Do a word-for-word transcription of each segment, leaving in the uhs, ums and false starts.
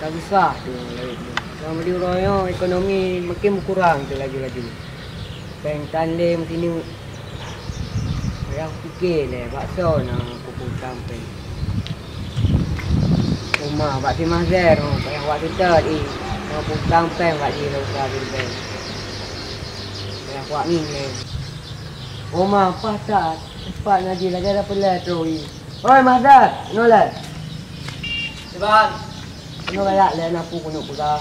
Susah tu lawét nyoe. Lam di uroe nyoe ekonomi makin meukurang tu laju-laju. Péng tan lé meusineuk. Payah pike lé bak soe na kupeutang péng. Uma bak si Mahzer, oh, payah wak seutôt, ih. Kupeutang péng bak jih lôn ka beureubèe. Payah wak ngieng lé. Uma paih that, pat ngaji lagèe dah peuleueh trok, ih. Oi, Mahzer, nyoe lé. Iban. Nyoe galak lé na peue keuneuk peugah.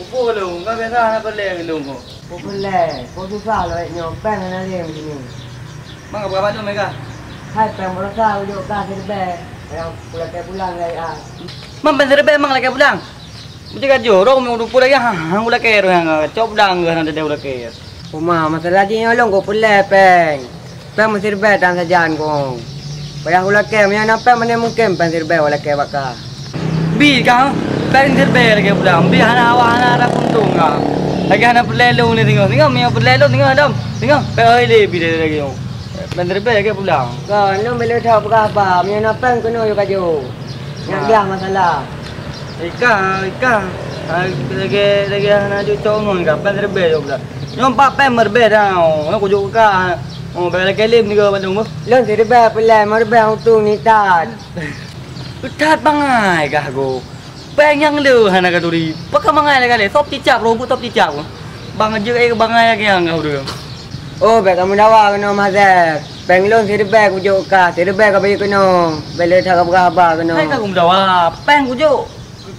Peue lôn, ka biasa hana peureulèe ngon lôn ko. Peue peureulèe, ko susah lawét nyoe, péng hana lé meusineuk. Mang ka peugah bak lôn meuka? Hai péng baroesa ujok ka siribèe, nyang kulakèe pulang lé ai. Mang péng siribèe mang lakèe pulang. Beujeuet ka jok, rhong meunyoe dupeue lagèe hang, hang kulakèe rhong nyang cok pulang geuh hana teuntèe kulakèe. Uma, masalah jih nyoe lôn ko peureulèe péng. Péng meusiribèe tan sajan kong. Payah ulakèe, meunyoe na péng, meunan mungken péng siribèe ulakèe bak kah. Bi kah, péng siribèe lagèe pulang. Bi hana awak hana ada untung kah. Lagèe hana peureulèe lôn lé singoh. Singoh, meunyoe peureulèe lôn singoh dam. Singoh, péng oi lé bi lagèe nyoe. Péng siribèe lagèe pulang. Kon, lôn bèk lé that peugah haba. Meunyoe na péng keunoe yue ka jok. Nyak biah masalah. Ikah, ikah. Lagèe, lagèe hana jok cok ngon kah. Péng siribèe jok pulang. Nyoe empat péng meuribèe dah. Nyoe kujok keu kah. Oh, bèk lakèe lé meusigoe bandum beuh. Lôn siribèe peureulèe, meuribèe untung ni that. That bangai kah go. Péng nyang le hana katuri. Pakon bangai lé kah lé. Sop cicap, robot sop cicap. Bang jeuet ai bangai lagèe nyang kah ureueng. Oh, bèk kamoe dawa keunoe Mahzer. Péng lôn siribèe kujok kah, siribèe kabayeue keunoe. Bèk lé that kapeugah haba keunoe. Hai ka kamoe dawa, péng kujok.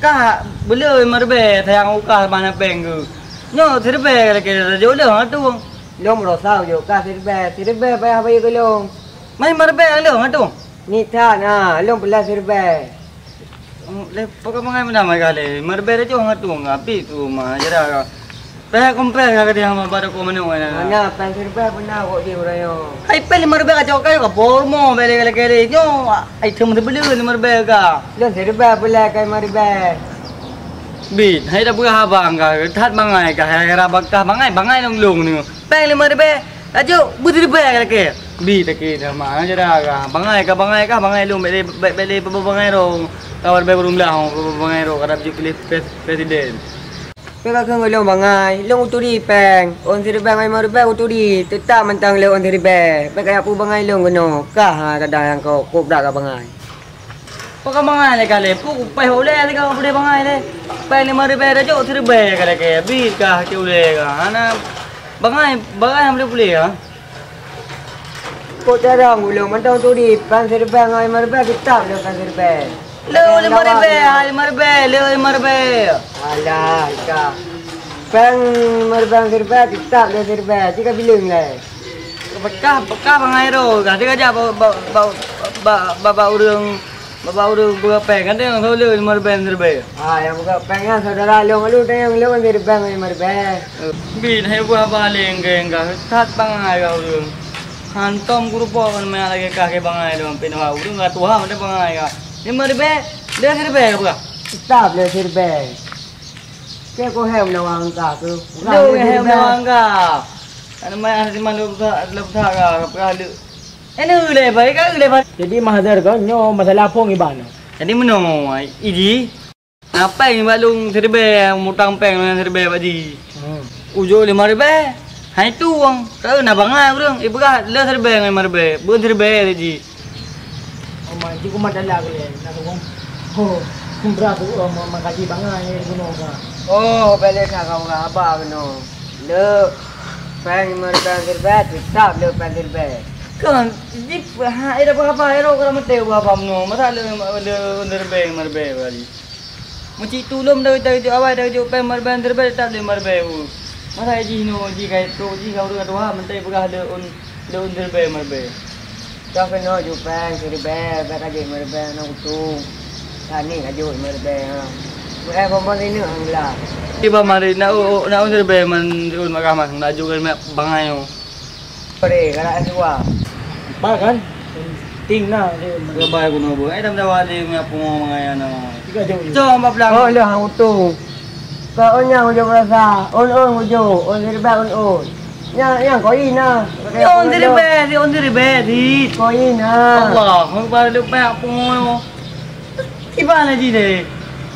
Kah beu le meuribèe sayang u kah mana péng keuh. Nyoe siribèe lakèe tajok lé ateueng. Lôn baroesa ujok kah siribèe, siribèe payah bayeue keu lôn. Mai meuribèe lôn ateueng. Nit that na, lôn peureulèe siribèe. Lé pakon bangai meunan mai kah lé, meuribèe tajok ateueng, api tu ma jera kah. Pèh kompèh ka keudéh hama bak toko manok nyan. Hana, péng siribèe beuna kok jih uroe nyoe. Hai péng limong ribèe kacok kayu ka por mo bèe lé-lé nyoe. Ai thèm teubeuleu limong ribèe ka. Lôn siribèe peureulèe ka limong ribèe. Bit, hai dah peugah abang ka, that bangai ka, hai raba kah bangai, bangai lôn-lôn ni. Péng limong ribèe, kacok beuet ribèe ka lakèe. Bit takè sama aja dah ka. Bangai ka, bangai ka, bangai lôn bèk lé, bèk, bèk lé bangai rong. Tawar bèk ureueng blah, bangai rong, kada beuju piléh pres-, presiden. Bèk ka kheun lôn bangai, lôn uturi péng. Ôn siribèe ngon limong ribèe uturi, teutap mantong lé ôn siribèe. Bèk kajak peubangai lôn keunoe, kah ha kadang nyang kok, kok brat ka bangai. Peue ka bangai lé ka lé, peue kupéh ulèe lé ka peudeh bangai lé. Péng limong ribèe tajok siribèe ka lakèe, bit kah cit ulèe ka. Hana bangai, bangai hana puléh-puléh ha. Kok carông ulôn mantong turi, péng siribèe ngon limong ribèe teutap lé péng siribèe. Lé limong ribèe, ha, limong ribèe, lé limong ribèe. Alah, ka. Péng limong ribèe ngon siribèe teutap lé siribèe, cit ka bileueng lé. Peukah, peukah bangai ro, ka. Dia kajak ba, ba, ba, ba, ba, ba ureueng Babah ureueng peugah péng, kan teuh nyang lé limong ribèe, limong ribèe. Ah, nyang peugah péng nyan saudara lôn, lôn teuh nyang lôn siribèe ngon limong ribèe. Bit hai buah baleng geng kah, that bangai kah ureueng. Hantom kurupok ngon meunak lagèe kah keu bangai lôn, pih na ureueng ka tuha mantong bangai kah. Limong ribèe, lé siribèe kah peugah? Teutap lé siribèe. Keu ko hem lawang kah tu. Lôn hem lawang kah. Kan meunak hana siman lôn peugah, lôn peugah kah, peugah lé. Eh, neu lé, baik ka lé, baik. Jadi, Mahazar kon, nyoe masalah phôn iban. Jadi, meunoe, Iji, na péng bak lôn siribèe, mutang péng lôn siribèe bak jih. Hmm. Ujok limong ribèe, hai tueng. Ka na bangai ureueng, ipeugah lé siribèe ngon limong ribèe, beuet siribèe lé jih. Oh, ma, jih kumat dalam lé, na tueng. Oh, bra tu, oh, ma, makaji bangai ni gunong ka. Oh, bèk lé that ka ureueng haba keunoe. Lé péng limong ribèe siribèe, teutap lé péng siribèe. Kon, jih, ha, ira peugah haba, ira ka meuté peugah haba meunoe. Masa lé, lé, lé ribèe, lima ribèe kali. Meucit tulom dari, dari jok awai, dari jok péng lima ribèe, lima ribèe, tetap lé lima ribèe. Masa jih nyoe, jih ka itu, jih ka ureueng ka tuha, meuté peugah lé un, lé un ribèe, lima ribèe. Ka keunoe jok péng siribèe, bèk ka jok lima ribèe, na utung. Tani ka jok lima ribèe, ha. Meu'èh bonbon ineuek, alhamdulillah. Iba mari, na u, na un ribèe man, un makah man, na jok bangai nyoe. Pre, galak S dua. Empat kan? Ting na, dia. Gabai gunong bu. Eh, dah mendawa ni, punya pungo mangai na. Tiga jauh. Cok, empat belas. Oh, dah hang utung. Kau on nyang ujok rasa. On, on ujok. On siribèe, on, on. Nyang, nyang koi na. Dia on siribèe, dia on siribèe, di. Koi na. Allah, hang baru lepas pungo. Iban lagi deh.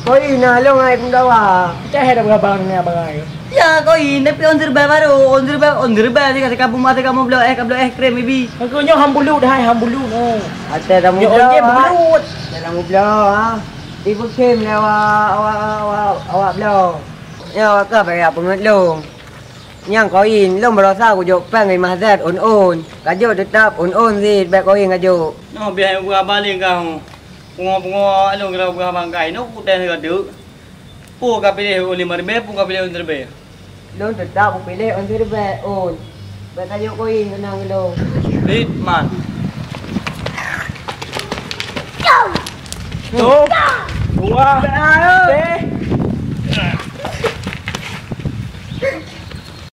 Koi na lôn hai peunggawa. Cah hai dah beurabang ngon abang ai. Ya, koi, tapi on siribèe baru, on siribèe, on siribèe sika-sika buma sika meubloe éh, ka bloe éh krem bibi. Engkau nyoe ham bulut hai, ham bulut nyoe. Até dah Nyoe on je meubloe. Bulut. Até dah meubloe ha. Ibu kim lé awak, awak, awak, awak bloe. Ya, awak ka bayar peungeut lôn. Nyang koin, lôn barosa kujok péng rimah zat un-un. Kajok teutap un-un zit, bèk koin kajok. Noh biah nyang beuraba lé kah. Pungo-pungo awak lôn kira beuraba bangkai, noh kutem sigoe teuk. Peue ka piléh un lima ribèe, peue ka piléh un siribèe? Lôn teutap kupiléh un siribèe un. Bèk kajok koin keunong lôn. Rit man. Tuh, dua, teh.